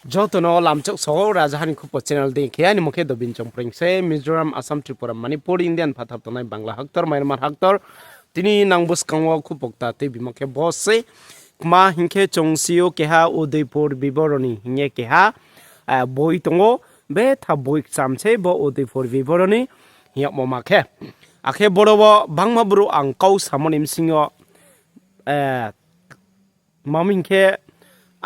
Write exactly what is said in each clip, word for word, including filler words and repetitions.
Joto no lamchak so, Rajaha ni Khupo channel dei khe, aini mung khe Dobin Chongpreng se, Mizoram, Assam, Tripura, Manipur, India ni phathar tongnai Bangla haktor, Myanmar haktor, tini nang buskang wo khupo kta tuibimo khe bo se, kma hing khe chung si ou keha Udaipur Biboroni hing ye keha, boi tong ou, betha boi kcham se bo Udaipur Biboroni hing yagmo ma khe. Akhe boro wo bangma brouh ang kau samo ni bsing yo, mami hing khe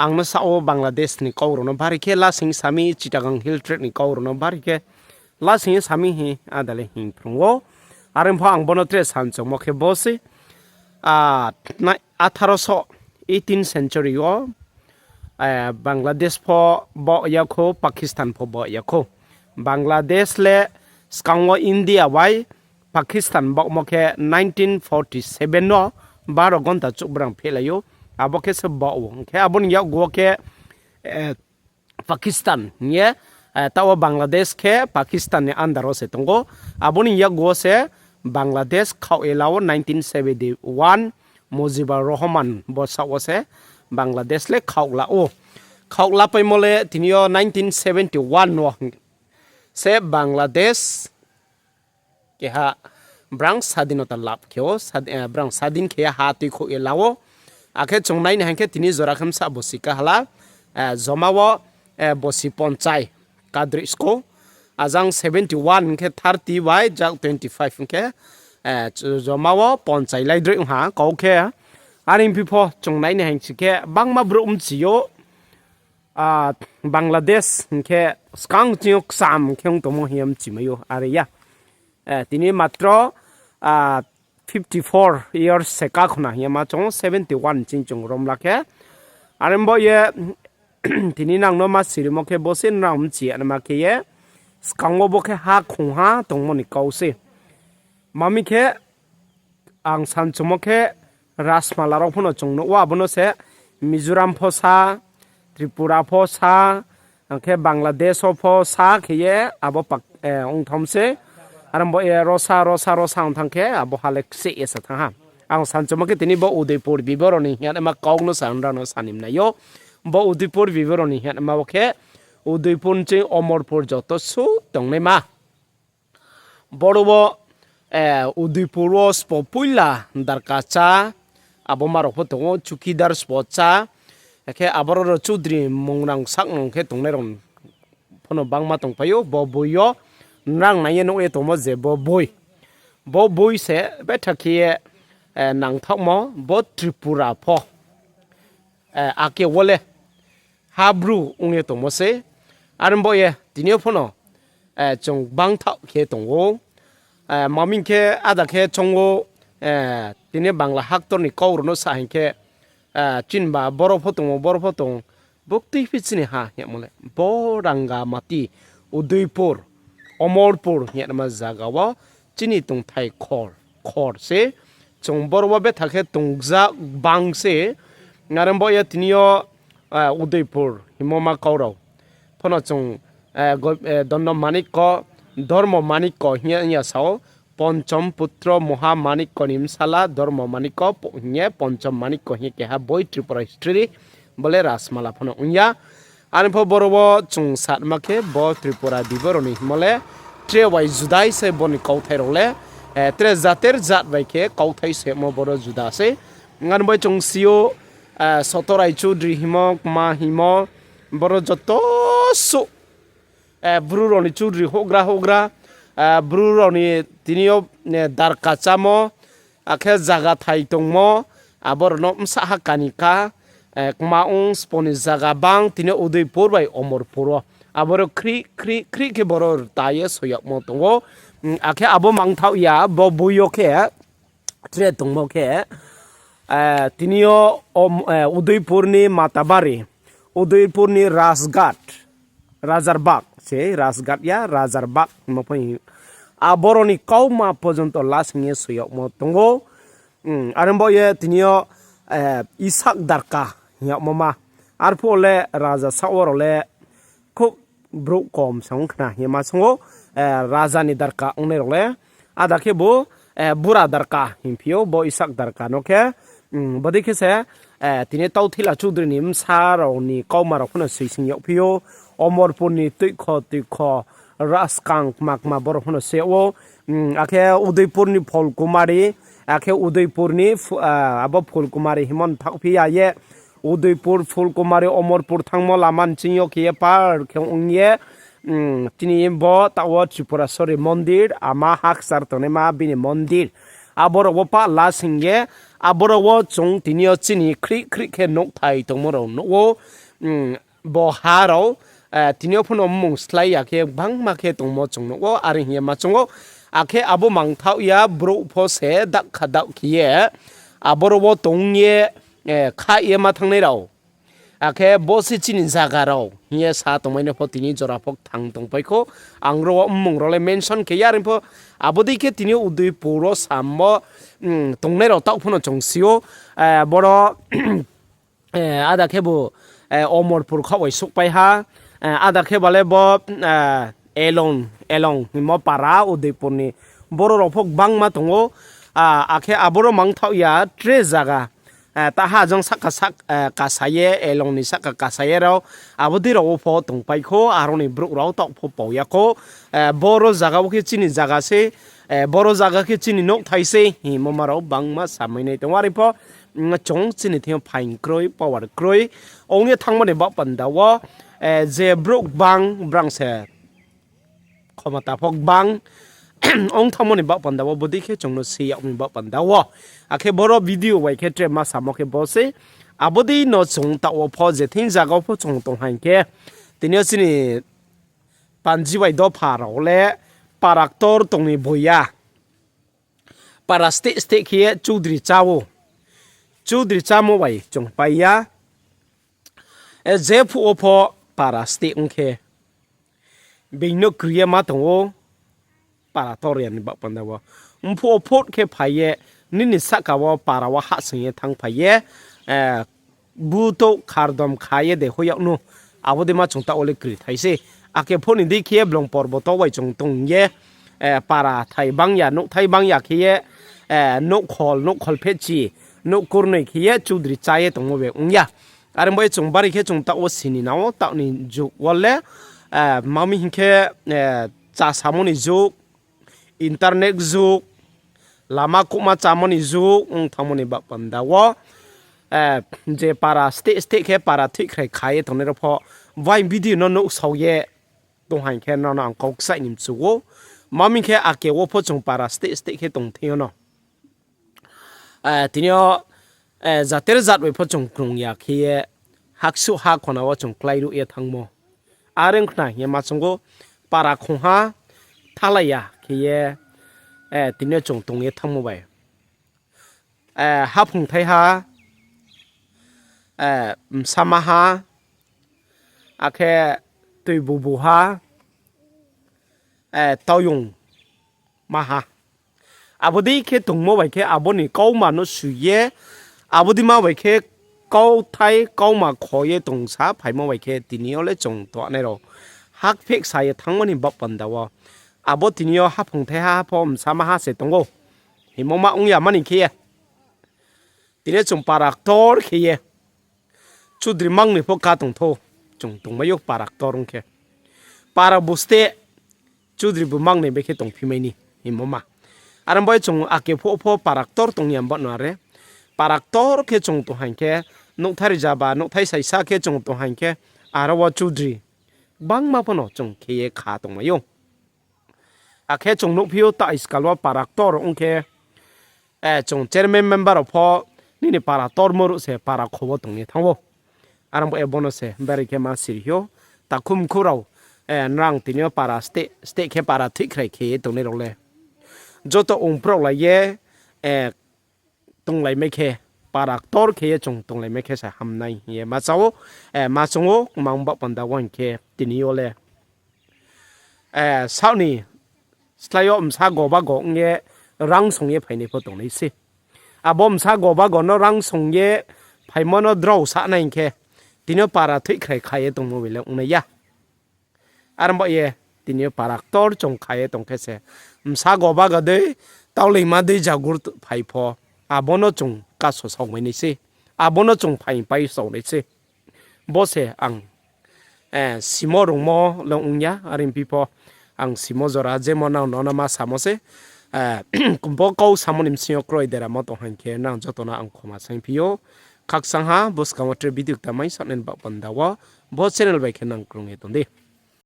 ang no sa ou Bangladesh ni kau rao no bari khe, lasing sami Chittagong Hill Tracts ni kau rao no bari khe, lasing sami hing ada le hing phrung ou. Are pho ang bo no tre sanchongmo khe bo se, atharo so, eighteen century wo, Bangladesh pho baoh ya khou, Pakistan pho baoh ya khou. Bangladesh le skang wo India bai Pakistan baohmo khe nineteen forty seven no baro gonta chouh brang phehlai ou. Abo khe se baoh ou. Hing khe abo ni yakgu wo khe, Pakistan hing ye, taoh wo Bangladesh khe Pakistan ni under wo se tong ou. Abo ni yakgu wo se Bangladesh khaoh ye la ou nineteen seventy one, Mujibur Rahman bo saoh wo se Bangladesh le khaoh la ou. Khaoh lapaimo le tini yo nineteen seventy one wo se Bangladesh keha brang sadinota lab khe ou, brang sadin khe ye ha tuikhouh ye la ou. Akhe chung nai ni hing khe tini jora khe bsa bosi kaha la, joma wo bosi ponchai kadroi skou. Ajang seventy one hing khe thirty bai jak twenty five hing khe, joma wo ponchai lai droi ong ha kau khe. Are phi pho chung nai ni hing si khe bangma brouh mchi ou, Bangladesh hing khe skang ching yo kcham khe ong tongmo hing ye mchimai ou, are ya. Tini matro fifty four years se kakhna hing ye ma chung seventy one ching chung rom la khe. Are bo ye tini nang no ma sirimo khe bo se nrao mchi ya naima khe ye, skang wo bo khe ha khongha tongmo ni kau se. Mami khe ang sanchungmo khe Rajmala rao pho no chung nuh ou, abo no se Mizoram pho sa, Tripura pho sa, akhe Bangladesh wo pho sa khe ye abo ongtham se. Are bo ye rosa, rosa, rosa ong thanng khe abo ha le kseh ye sa thanng ha. Ang sanchungmo khe tini bo Udaipur Biboroni hing yagnaima kau no sa nrao no sani mnai ou. Bo Udaipur Biboroni hing yagnaima wo khe Udaipur ni ching Omorpur joto suh tongnaima. Boro wo, Udaipur wo sbo poila darka chá, abo ma rao pho tong ou, chukidar sbo chá, akhe aboro rao chudri mungnang saknang khe tongnai rao pho no bangma tongpai ou, bo boi yo nrang nai ye nuh ye tongmo je bo boi. Bo boi se betha khe ye, nangthaohmo, bo Tripura pho, ake wo le Habru ong ye tongmo se. Are bo ye tini yo pho no, chung bangthaoh khe tong ou. Mami khe ada khe chung ou, tini Bangla haktor ni kau rao no sa hing khe, chiniba boro pho tong ou, boro pho tong ou. Buktui phi chini ha hing yagmo le bo Rangamati, Udaipur, Omorpur hing yagnaima zaga wo chini tongthai khor se. Chung boro wo betha khe tongja bang se. Are bo ye tini yo, Udaipur hingmo ma kau rao pho no chung, Dondo Manikko, Dormo Manikko hing ye ong ya sa ou, Ponchom Putro Moha Manikko ni bsala Dormo Manikko hing ye, Ponchom Manikko hing ye keha boi Tripura history, bo le Rajmala pho no ong ya. Are pho boro wo chung satma khe bo Tripura Biboroni hingmo le tre wai judai se bo ni kauthai rao le, tre jater jat bai khe kauthai semo boro juda se. Are bai chung si ou, Sotorai Choudri hingmo, kma hingmo, boro joto suh, Bru rao ni Choudri houhgra houhgra, Bru rao ni tini yo, darka chámo, akhe zaga thai tongmo, abo rao no bsa ha kani ka, kma ong sbo ni zaga bang tini yo Udaipur bai Omorpur wo. Abo rao khrih khrih khrih khe boro rta ye soi yagmo tong ou. Akhe abo mangthaoh ya, bo boi yo khe tre tongmo khe, tini yo, Udaipur ni Matabari, Udaipur ni Rajghat, Rajar Bagh se, Rajghat ya, Rajar Bagh hingmo pho hing. Aboro ni kauma porjonto lasing ye soi yagmo tong ou. Are bo ye tini yo, Isak Darka hing yagmo ma. Arphuh le raja saoh wo rao le khuh brouh kom se ong khna hing ye ma song ou, raja ni darka ongnai rao le. Ada khebu, Bura Darka hingphi ou, bo Isak Darka no khe, Bodei khe se, tini Tauthila Chudri ni bsa rao ni kauma rao pho no soising yagphi ou, Omorpur ni tuikho tuikho, raskang kma kma borao pho no se yag ou, akhe Udaipur ni Phulkumari, akhe Udaipur ni, abo Phulkumari hingmo ni thaohphi ya ye, Udaipur, Phulkumari, Omorpur thanngmo lama ni ching yo khe ye par khe ong ye, chini bo taoh wo Tripurasori mondir, ama ha kchar tongnaima bini mondir. Abo rao wo pah lasing ye, abo rao wo chung tini yo chini khrih khrih khe nouhthai tongmo rao nuh ou, bo ha rao, tini yo pho no mmung slái ya khe gbangma khe tongmo chung nuh ou, are hing ye ma chung ou. Akhe abo mangthaoh ya brouh pho se dakkha daoh khe ye, abo rao wo tong ye, khaih ye ma thanngnai rao. Akhe bo se chini zaga rao hing ye sa tongmai no pho tini jora pho kthang tongpai khou. Ang ro wo mmung rao le mention khe ya, are pho abo dei khe tini Udaipur wo sammo tongnai rao taoh pho no chung si ou. Boro, ada khebu, Omorpur khaoh bai souhpai ha, ada khe ba le bo, Elong, Elong hingmo para, Udaipur ni boro rao pho gbangma tong ou. Akhe aboro mangthaoh ya tre zaga, taha jang sahka, kasa ye, Elong ni sahka kasa ye rao, abo dei rao wo pho tongpai khou, aro ni brouh rao taoh pho pau ya khou. Boro zaga wo khe chini zaga sei, boro zaga khe chini nouhthai sei hingmo ma rao gbangma samai nai tong ou. Are pho, chung chini thing yo phaing kroi, power kroi ong ye thanngmo ni baoh panda wo, je brouh gbang brang se khomota pho gbang ong thanngmo ni baoh panda wo, bodei khe chung no si yag mi baoh panda wo. Akhe boro video bai khe tre ma samo khe bo sei, abo dei no chung taoh wo pho je thing zaga wo pho chung tong haing khe, tini yo chini panji bai dopha rao le para ktor tong ni boi ya. Para steh steh khe ye Chudri chá ou. Chudri chámo bai chung pai ya. Je phuh wo pho para steh ong khe, being no kri ye ma tong ou, para tor ya ni baoh panda wo. Mphuh wo phut khe phai ye, nini sahka wo para wo hahsoing ye thanngphai ye, butouh khardom kha ye de hoih yag nu, abo dei ma chung taoh wo le kri thai sei. Akhe phuh ni dei khe ye blong porboto bai chung tong ye, para thai bang ya, nouhthai bang ya khe ye, nouhkhol, nouhkhol phehchi, nouh kurnoi khe ye Chudri chá ye tongmo be ong ya. Are bo ye chung bari khe chung taoh wo sini nang ou, taoh ni jug wo le, ma mi hing khe, chá samo ni jug, internet jug, lama kouhma chámo ni jug ong thanngmo ni baoh panda wo, je para steh steh khe para thoihkhrai kha ye tongnai rao pho, bai video no nuhsao ye tong haing khe nrao no ang kau kchaih ni mchu ou. Ma mi khe ake wo pho chung para steh steh khe tong thing yo no, tini yo, jater jat bai pho chung krung ya khe ye, haksuh ha khona wo chung kláiruh ye thanngmo. Are ong khna hing ye ma chung ou, para khongha thalai ya khe ye, tini yo chung tong ye thanngmo bai. Haphung thaiha, bsamaha, akhe toibubuha, taoyong maha. Abo dei khe tongmo bai khe abo ni kauma no sui ye, abo dei ma bai khe kauthai kauma kho ye tongsa phaimo bai khe tini yo le chung tongnai rao hakphehsa ye thanngmo ni baoh panda wo. Abo tini yo haphung thaiha pho bsamaha se tong ou. Hingmo ma ong ya mani khe ye, tini yo chung para ktor khe ye, Chudri mangnoi pho ká tong thou, chung tongmai ou para ktor ong khe. Para bu steh, Chudri bu mangnoi bai khe tongphi mai ni, hingmo ma. Are bo ye chung ake phuh pho para ktor tong ya ba no are. Para ktor khe chung tong haing khe, nouhthai rijaba, nouhthai saisa khe chung tong haing khe, aro wo Chudri gbangma pho no chung khe ye kha tongmai ou. Akhe chung nuhphi ou, ta iskal wo para ktor ong khe, chung chairman member rao pho nini para ktormo ruh se para kho wo tong ye thanng ou. Are bo ye bo no se bari khe ma siri ou. Takhu mkhu rao, nrang tini yo para steh steh khe para thoihkhrai khe ye tongnai rao le joto ongprao lai ye, tonglaimai khe, para ktor khe ye chung tonglaimai khe se hamnai hing ye ma chá ou, ma chung ou, kmang baoh panda wo hing khe tini yo le, saoh ni slái yo bsa goba go ong ye rang song ye phainai pho tongnai se. Abo bsa goba go no rang song ye phaimo no drao sahnai hing khe, tini yo para thoihkhrai kha ye tongmo bai le ongnai ya. Are bo ye tini yo para ktor chung kha ye tong khe se, bsa goba go dei, taoleima dei jagur phai pho, abo no chung kaso saomai nai se. Abo no chung phaing pai sao nai se. Bo se ang simo rungmo le ong ya, are phi pho ang simo jora jemo nang no no ma samo se. Bo kau samo ni bsing yo kroi deramo tong hing khe nang joto no ang khoma saingphi ou. Khakchang ha, buskang wo tre video kta mai sa nai ni baoh panda wo, bo channel bai khe nang krung ye tong di.